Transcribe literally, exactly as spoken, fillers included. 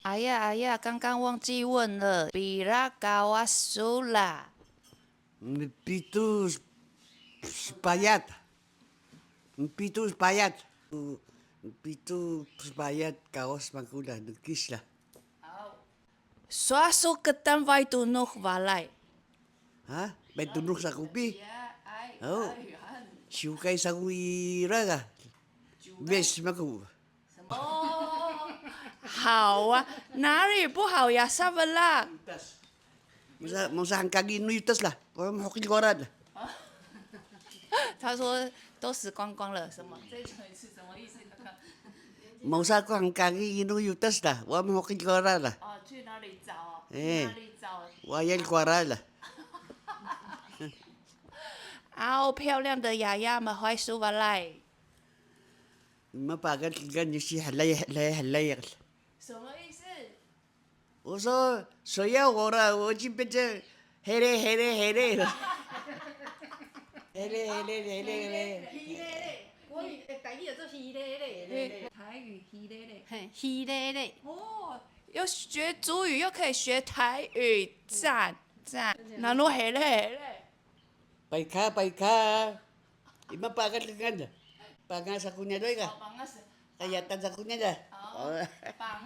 Aya, aya, 刚刚忘记问了, pira kawas su la? Mpitu spayat. Mpitu spayat. Mpitu spayat kawas maku la, nukis la. Swasu ketan way tunux balay. Ha? Bay tunux saku pi? Oh. Siwkay saku ira ga. Bes maku. 哦，好啊，哪里不好呀？Sabela. Mosa, mosa hangkagi no yutas la. Wala mhoqil kwara la. 他说都死光光了，什么？再讲一次，什么意思？刚刚 Mosa ko hangkagi no yutas la. Wala mhoqil kwara la. 哦，去哪里找？ Eh. 去哪里找？ Wayal kwara la. 好漂亮的雅雅们，欢迎苏巴赖。 Ima pagal kingan nisi hlay, hlay, hlay. 什么意思？ Oso, soya ora, oji pece, here, here, here. Here, here, here, here. 国语，哎，台语叫做 hire hire。 台语 hire hire。 嘿，hire hire。 哦，又学族语，又可以学台语，赞，赞。 Nanu here, here. Paika, paika. Ima pagal kingan. Panga sakunya doy ka? 哦，panga sa- Kayatan sakunya da. 哦，哦。 Panga.